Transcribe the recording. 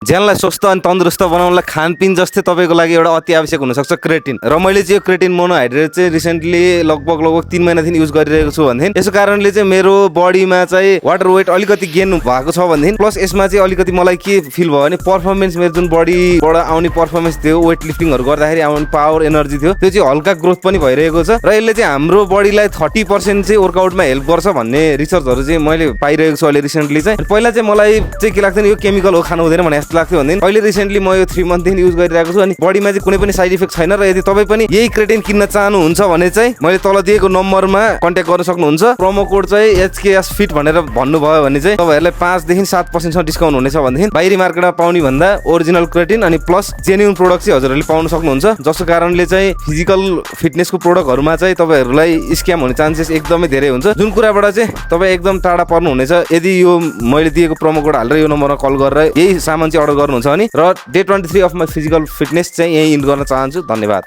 ज्यानलाई स्वस्थ अनि तन्दुरुस्त बनाउनलाई खानपिन जस्तै तपाईँको लागि एउटा अति आवश्यक हुनसक्छ क्रेटिन। र मैले चाहिँ यो क्रेटिन मोनोहाइड्रेट चाहिँ रिसेन्टली लगभग 3 महिनादेखि युज गरिरहेको छु भनेदेखि यसो कारणले चाहिँ मेरो बडीमा चाहिँ वाटर वेट अलिकति गेन भएको छ भनेदेखि प्लस यसमा चाहिँ अलिकति मलाई के फिल भयो भने पर्फर्मेन्स मेरो जुन बडीबाट आउने पर्फर्मेन्स थियो वेट लिफ्टिङहरू गर्दाखेरि आउने पावर एनर्जी थियो त्यो चाहिँ हल्का ग्रोथ पनि भइरहेको छ र यसले चाहिँ हाम्रो बडीलाई 30% चाहिँ वर्कआउटमा हेल्प गर्छ भन्ने रिसर्चहरू चाहिँ मैले पाइरहेको छु अहिले रिसेन्टली चाहिँ। पहिला चाहिँ मलाई चाहिँ के लाग्थ्यो यो केमिकल हो खानु हुँदैन भने जस्तो लाग्थ्यो भनेदेखि अहिले रिसेन्टली म यो 3 मन्थदेखि युज गरिरहेको छु अनि बडीमा चाहिँ कुनै पनि साइड इफेक्ट छैन। र यदि तपाईँ पनि यही क्रेटिन किन्न चाहनुहुन्छ भने चाहिँ मैले तल दिएको नम्बरमा कन्ट्याक्ट गर्न सक्नुहुन्छ। प्रोमो कोड चाहिँ HKS फिट भनेर भन्नुभयो भने चाहिँ तपाईँहरूलाई 5 देखि 7% सम्म डिस्काउन्ट हुनेछ भनेदेखि बाहिरी मार्केटमा पाउने भन्दा ओरिजिनल क्रेटिन अनि प्लस जेन्युन प्रोडक्ट चाहिँ हजुरहरूले पाउन सक्नुहुन्छ। जसको कारणले चाहिँ फिजिकल फिटनेसको प्रोडक्टहरूमा चाहिँ तपाईँहरूलाई स्क्याम हुने चान्सेस एकदमै धेरै हुन्छ, जुन कुराबाट चाहिँ तपाईँ एकदम टाढा पर्नु हुनेछ यदि यो मैले दिएको प्रोमो कोड हालेर यो नम्बरमा कल गरेर यही सामान चाहिँ अर्डर गर्नुहुन्छ भने। र day 23 of my physical fitness चाहिँ यही इन्ड गर्न चाहन्छु। धन्यवाद।